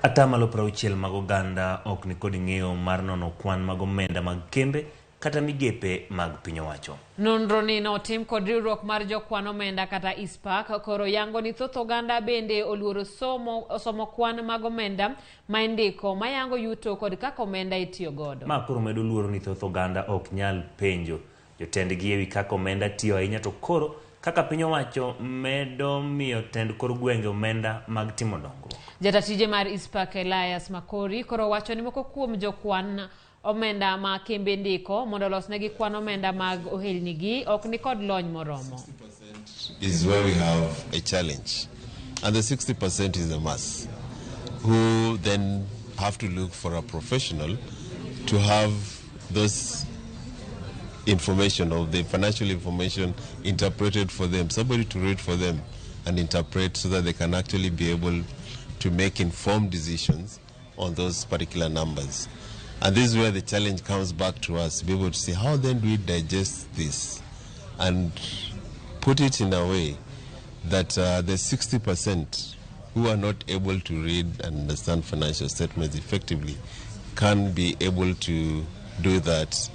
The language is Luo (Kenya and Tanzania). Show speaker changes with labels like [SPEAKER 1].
[SPEAKER 1] 60% mag oganda ok nikod ng'eyo mar nono kwan mag omenda mag kembe kata migepe mag piny owacho.
[SPEAKER 2] Nonro ni notim kod riwruok mar jokwan omenda kata ICPAK koro yango ni thoth oganda bende oluoro somo kwan mag omenda ma indiko mayango yuto kod kaka omenda itiyo godo.
[SPEAKER 1] Ma koro medo luoro ni thoth oganda ok nyal penjo jotendgi ewi kaka omenda tiyo, ahinya to koro kaka piny owacho medo miyo tend kor gwenge omenda mag timo dongruok.
[SPEAKER 2] Jata tije mar ICPAK Elias Makori koro wacho ni moko kuom jokwan omenda ma kembe ndiko mondo olosnegi kwan omenda mag ohelnigi ok ni kod lony moromo.
[SPEAKER 3] Is where we have a challenge. And the 60% is the mass, who then have to look for a professional to have those information or the financial information interpreted for them, somebody to read for them and interpret so that they can actually be able to make informed decisions on those particular numbers. And this is where the challenge comes back to us, to be able to see how then do we digest this and put it in a way that the 60% who are not able to read and understand financial statements effectively can be able to do that.